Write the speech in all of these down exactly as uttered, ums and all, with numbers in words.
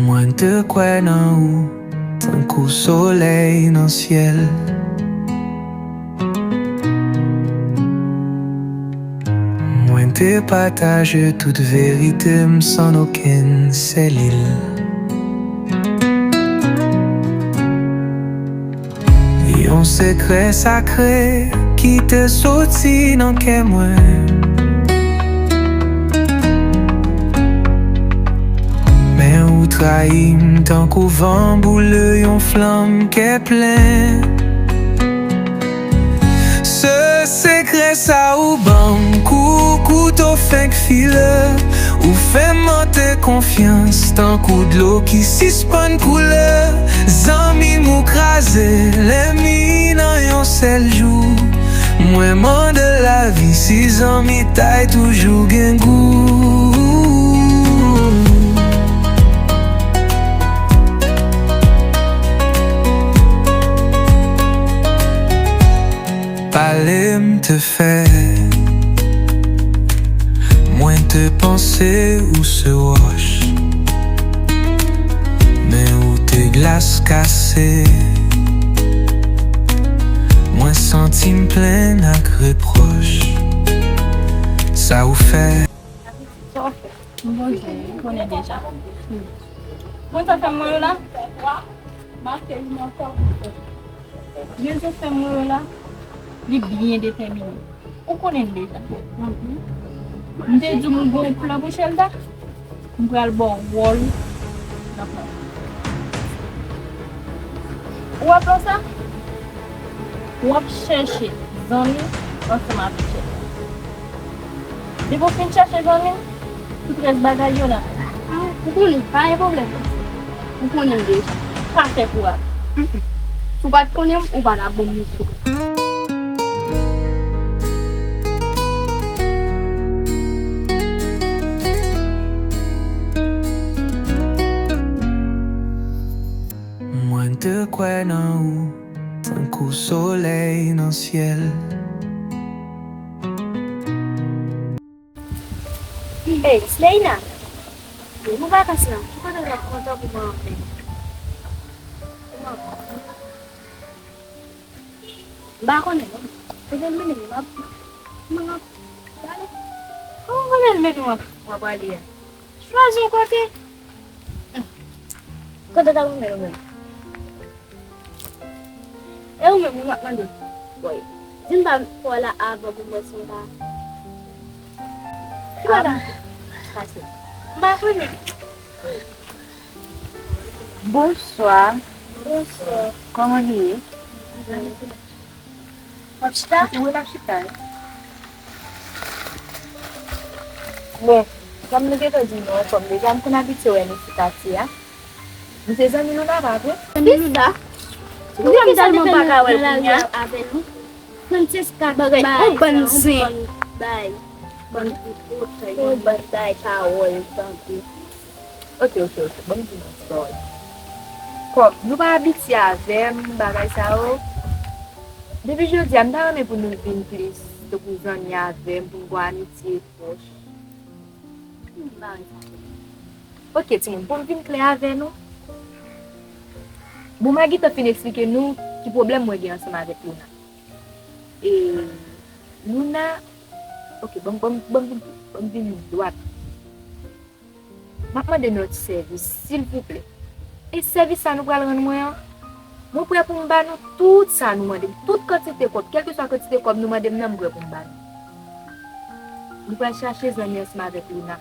Mwen te kwè nan ou tankou solèy nan syèl. Mwen te pataje tout verite m san okenn selil. Yon sekrè sakre ki te soti nan kè mwen. Men ou trayi m tankou van boule yon flanm kè plen. Se sekrè sa ou ban m kou kouto fenk file. Ou fè m mante konfyans tankou dlo ki sispann koule. Zanmi m ou kraze lènmi nan yon sèl jou. Mwen mande lavi si zanmitay toujou gen gou. Pale m te fè. Mwen te panse ou se wòch, men ou te glas kase. Mwen santi m plen ak repwòch. Sa ou fè. Sa w fè? Bon, m konnen deja. Bon, sa fè m mwen yo la? Mache li nan kò. Rezon fè mwen yo la, li byen detèmine. Ou konnen l deja. M te di w m gen yon plan pou Shelda. M pral ba w wòl nan plan. Ou wè plan sa? W ap chèche zanmi ansanm avèk Shelda. Depi w fin chèche zanmi, tout rès bagay yo la. Ah, ou konnen, pa gen pwoblèm. Ou konnen m deja. Pa fè kouraj. Mm-mm. Si w pa t konnen m, ou pa t ap ban m misyon. Mwen te kwè nan ou tankou solèy nan syèl. Ey, Sleina! Bon vakans lan, ki kote w t ap kontan pou mwen anfen? M pa konnen non. Kote l mennen m, m ap, m ap pale. Kòman kote l mennen w ap, w ap pale a? Chwazi yon kote. Kote w t ap mennen m menm? E ou menm, ou m ap mande. Boy, di m pa fè w la avan pou m wè si w ta. Ki bagay? Pase. M pa konnen. Bonswa. Bonswa. Kòman nou ye? W ap chita? Wi, m ap chita wi. Bon, kòm nou gentan di nou anfòm deja, m konn abitye wè nou sou katye a. M se zanmi Luna, pa vre? Zanmi Luna? Wi, m tèlman pa ka wè l kounye a. Francesca, bagay, yon bann zen. Yon bann tripotay, yon bann bay pawòl, tankou. Ok, ok, ok. Ban m di nou yon ti pawòl. Kòm nou pa abitye avè m, bagay sa yo, depi jodi a, m ta renmen pou nou vin plis tankou zanmi avè m, pou n gon amitye pwòch. Hmm, bagay sa. Ok, timoun, pou m vin klè avè nou. Bon, m a gentan fin eksplike nou ki pwoblèm mwen gen ansanm avèk Luna. E Luna, ok, ban m, ban m, ban m vin, ban m vin dwat. M ap mande nou yon ti sèvis, silvouplè. E sèvis sa nou pral rann mwen an, mwen prè pou m ba nou tout sa nou mande m, tout kantite kòb, kèlkeswa kantite kòb nou mande m nan, m prè pou m ba nou. Nou pral chache zanmi ansanm avèk Luna.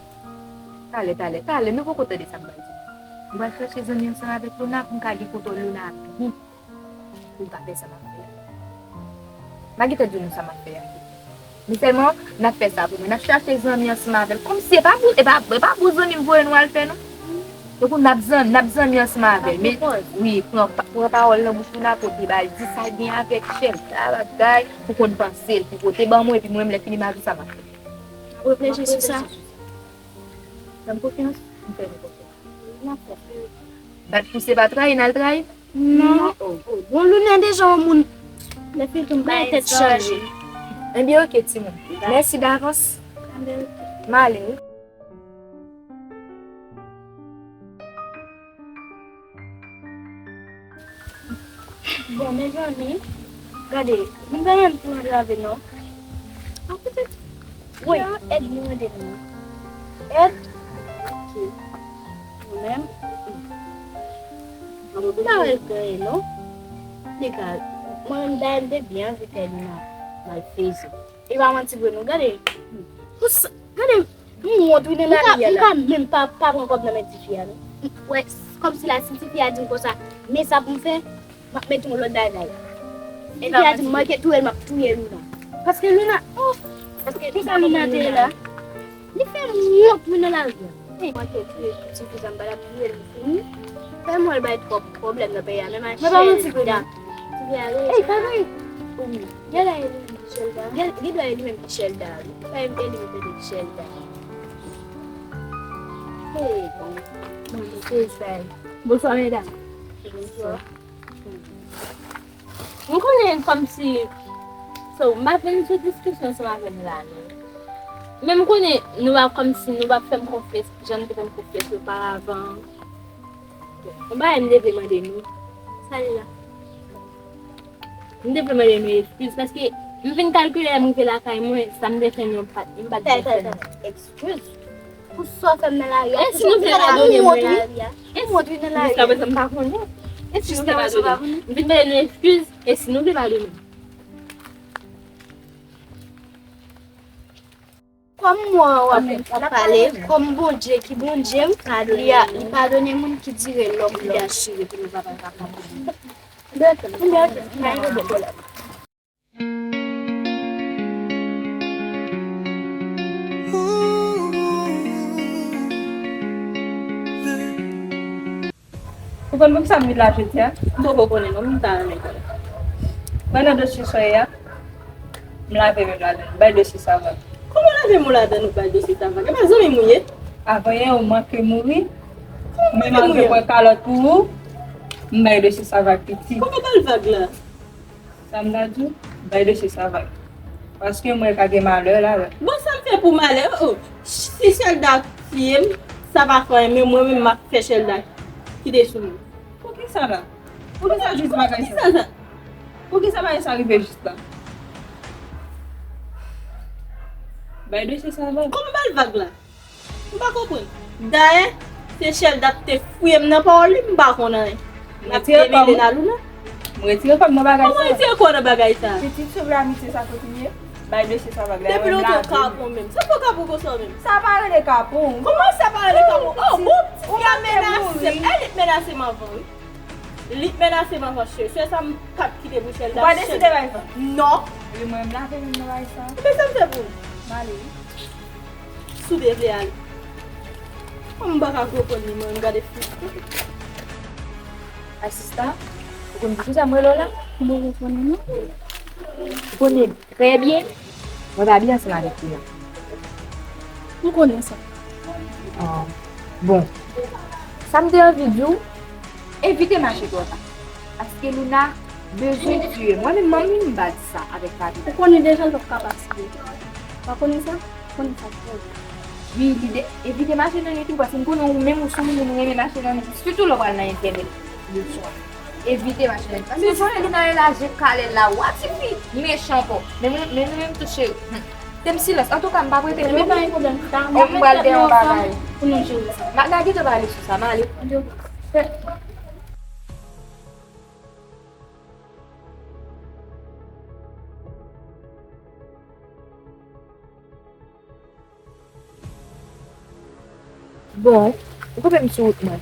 Talè, talè, talè, nou poko tande sa m pral di nou. Nou pral chache zanmi ansanm avèk Luna pou n ka gen kontwòl Luna byen. Pou m ka fè sa m ap fè a. M a gentan di nou sa m ap fè a. Men sèlman, n ap fè sa pou mwen. N ap chache zanmi ansanm avè l. Kòmsi e pa pou, e pa, e pa pou zanmi m voye nou al fè non. Donk, n ap zanmi, n ap zanmi ansanm avè l. Men, wi, pran pa, pran pawòl nan bouch Luna, pote ba l, di sa l gen avèk Shelda, bagay, pou konn panse l, pou pote ban mwen, epi mwen, lè fini, m a di sa m ap fè. Reflechi sou sa. Fè m konfyans, m fè nou konfyans. N ap fè. Bat pouse pa trayi, n al trayi? Non. Oh, oh. Bon, Luna deja yon moun. Lè fini tou, m bay tèt chaje. Ebyen, oke, timoun. Mèsi davans. M ale, wi. Bon, mezanmi, gade, m pa menm pou antrave non. An petèt, wi, èd li mande m. Èd? Ok. Mwen menm, m pa wè l gen non. Legal. Mwen menm, dayè, m te byen anvi fè li nan malfezi. E pa manti vre non, gade. Pou sa, gade, m wont wi nan lavi a la. M ka menm pa, pa pran kòb nan men tifi a non. Wè, kòmsi la, si tifi a di m konsa, men sa pou m fè, m ap mete yon lòt bagay. Tifi a di m manke touye l, m ap touye Luna. Paske Luna, oh, paske kisa Luna te ye la? Li fè m wont wi nan lavi a. Ey, manke touye tifi sa, m pa t ap touye l, li fini. Fè m wè l bay twòp pwoblèm nan peyi a, menm a Shelda. Tifi a rele Shelda. Ey, pa vre. Gade la, li menm ki Shelda. Gade, li dwe li menm ki Shelda. Li pa menm ki Shelda. Hey, bon. Bon, se sa. Bonswa, medam. Bonswa. M konnen kòmsi, so, m pa vin sou diskisyon ansanm avè nou la, non. Men m konnen nou pa kòmsi, nou pa fè m konfyans, jan nou te fè m konfyans oparavan. Bon, yon bagay m te vle mande nou. Sa li la? M te vle mande nou eskiz, paske m vin kalkile lè m rive lakay mwen, sa m te fè m, m pa t, m pa t byen fè l. Eskiz? Pou sa w fè m nan lari a, e si nou vle padone mwen, wi. E si, jiska prezan m pa konnen. E si nou vle padone m? M vin mande nou eskiz, e si nou vle padone m? Kòm mwen, w ap pale, kòm Bondye ki Bondye, li a, li padone moun ki dire lòm li dechire pou nou pa, pa, pa padone. Ou konn poukisa m vin la jodi a? M poko konnen non, m ta renmen konnen. Mwen nan dosye soyè a, m lave men m ladan l, m bay dosye sa vag. Kòman lave men w ladan l, ou bay dosye sa vag? E pa zanmi m ou ye? Avan yè ou manke mouri, men malgre mwen kalòt pou ou, m bay dosye sa vag piti. Kòman w ba l vag la? Sa m ta di w, bay dosye sa vag. Paske mwen ka gen malè ladan. Bon, sa m fè pou malè? Oh, si Shelda tiye m, sa pa fè anyen, men mwen menm m ap fè Shelda kite sou mwen. Poukisa la? Poukisa jis bagay sa? Poukisa bagay sa rive jis la? Bay dosye sa vag. Kòman ba l vag la? M pa konprann. Dayè, se Shelda k te fouye m nan pawòl li, m pa konn anyen. M ap demele nan Luna. M retire kò m nan bagay sa. Kòman retire kò w nan bagay sa? Pitit, sou vle amitye sa kote m ye? Bay dosye sa vag la. Depi lontan w kapon menm. Sa fè w kapon konsa w menm? Sa pa rele kapon. Kòman sa pa rele kapon? Oh, bon, ti fi a menase m. E li t menase m avan, wi. Li t menase m avan, cheri. Sèl sa m p ap kite pou Shelda. Ou pa deside bay sa? Non. Epi mwen, m lave men m nan bay sa. Ebyen, sa m fè pou ou? M ale wi. Si w te vle ale. Kòm m pa ka konprann li, mwen, m gade fi. Asistan, ou konn poukisa m rele w la? Mwen pa konnen non. Ou konnen trè byen, mwen pa byen ansanm avèk Luna. M konnen sa. Ah, bon. Sa m te anvi di w, evite mache twò ta. Paske Luna bezwen tiye. Mwen menm, manmi m pa di sa avèk papi. Ou konnen deja l p ap ka pase. Ou pa konnen sa? Ou konnen sa twò byen. Wi, li de, evite mache nan li tou, paske m konnen ou menm ou se yon moun ou renmen mache nan li, sitou lè w pral nan entènèt. Evite mache nan li. Paske jan Luna ye la, je kalè la, wa tifi mechan ankò. Men mwen, men mwen menm tou cheri. Hmm. Te m silans. Antouka, m p ap rete. Ebyen, pa gen pwoblèm. M pral gen yon bagay. Pou nou jere sa. M a gentan pale sou sa, m ale. Bon, ou kenbe m sou wout mwen.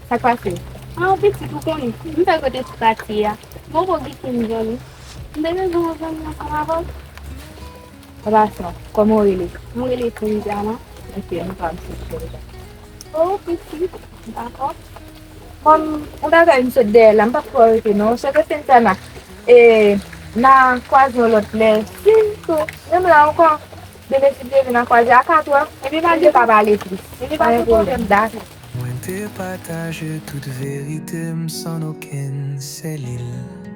Sa k pase? Ah, pitit, ou konnen. M fè kote sou katye a. Mwen poko gen zanmi. M te bezwen yon zanmi ansanm avè w. An pasan, kòman w rele? Mwen rele Cynthia, non. Ok, m pa m se Cynthia. Oh, pitit. Dakò. Kòm yon bagay m sot dèyè la, m p ap twò rete, non. Sè ke Cynthia, n a, e, n a kwaze yon lòt lè. Si, tou, menm la ankò. Demen si Dye vle n a kwaze a kat è. Epi pa gen pa pale plis. Epi pa gen pwoblèm dat. Mwen te pataje tout verite m san okenn selil.